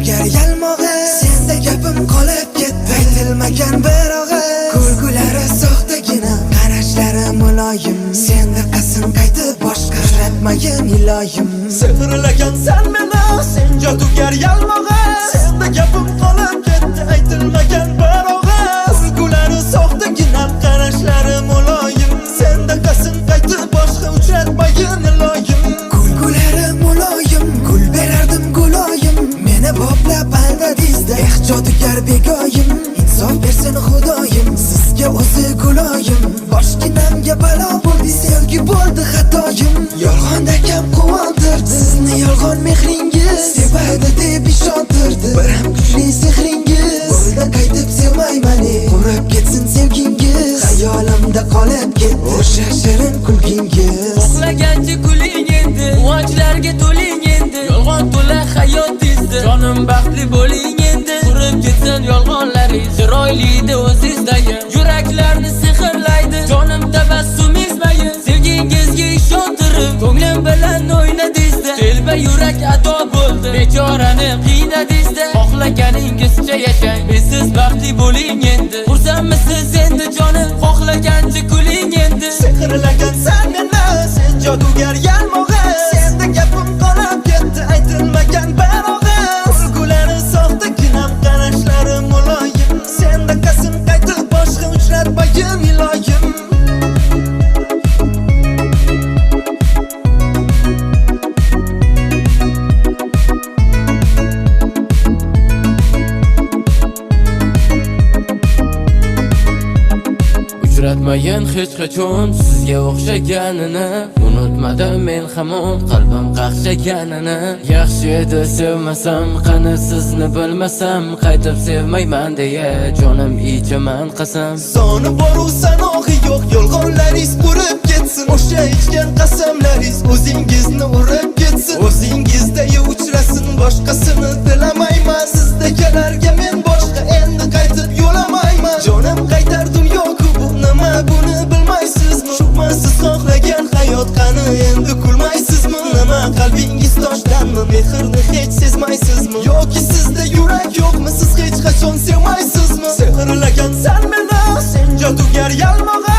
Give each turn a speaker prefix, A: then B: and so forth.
A: jodugar yalmog'i. Senda gapim qolib ketdi, aytilmagan bir og'iz. Kulgulari soxtagina, qarashlari muloyim. Senda qasim qaytib boshqa uchratmayin iloyim.
B: Sehrlagan sen meni, sen jodugar yalmog'i. Senda gapim qolib ketdi, aytilmagan bir og'iz. Kulgulari soxtagina, qarashlari muloyim. Senda qasim qaytib boshqa uchratmayin iloyim.
A: Kulgulari muloyim, gul berardim guloyim. Meni boplab aldadingizda, eh jodugar begoyim. Insof bersin Xudoyim, sizga o'zi guloyim. Boshginamga balo bo'ldi, sevgi bo'ldi xatoyim. Yolg'onda kam quvontirdi sizni yolg'on mehringiz. Sevadi deb ishontirdi biram kuchli sehringiz. Bo'ldi qaytib sevmayman, qurib ketsin sevgingiz. Xayolimda qolib ketdi o'sha shirin kulgingiz.
C: Xohlagancha kuling endi, quvonchlarga to'ling endi. Yolg'on to'la hayotingizda, jonim baxtli bo'ling endi. Qurib ketsin yolg'onlaringiz, chiroyliydi o'zingizdagi. Yuraklarni sehrlaydi, jonim tabassumingiz mayin. Sevgingizga ishontirib, ko'nglim bilan o'ynadingizda. Telba yurak ado bo'ldi, bechorani qiynadingizda. Xohlaganingizcha yashang, mensiz baxtli bo'ling endi. Xursandmisiz endi jonim, xohlagancha kuling endi.
B: Sehrlagan sen meni, sen jodugar yalmog'i. Senda gapim qolib ketdi, aytilmagan bir og'iz. Kulgulari soxtagina, qarashlari muloyim. Senda qasim qaytib boshqa uchratmayin iloyim.
C: Uchratmayin hech qachon sizga o'xshaganini. Unutmadim men hamon qalbim qaqshaganini. Yaxshi edi sevmasam, qani sizni bilmasam. Qaytib sevmayman deya jonim ichaman qasam.
B: Soni boru sanog'i yo'q, yolg'onlaringiz qurib ketsin. O'sha ichgan qasamlaringiz o'zingizni urib ketsin. O'zingizda uchrasin, boshqasini tilamayman. Sizdagalarga men boshqa endi qaytib yo'lamayman. Jonim qaytar dunyo-ku bu, nima buni bilmaysizmi? Shumi siz xohlagan hayot, qani endi kulmaysizmi? Nima qalbingiz toshdanmi, mehrni hech sezmaysizmi? Yoki sizda yurak yo'qmi, siz hech qachon sevmaysizmi? Sehrlagan sen meni, sen jodugar yalmog'i.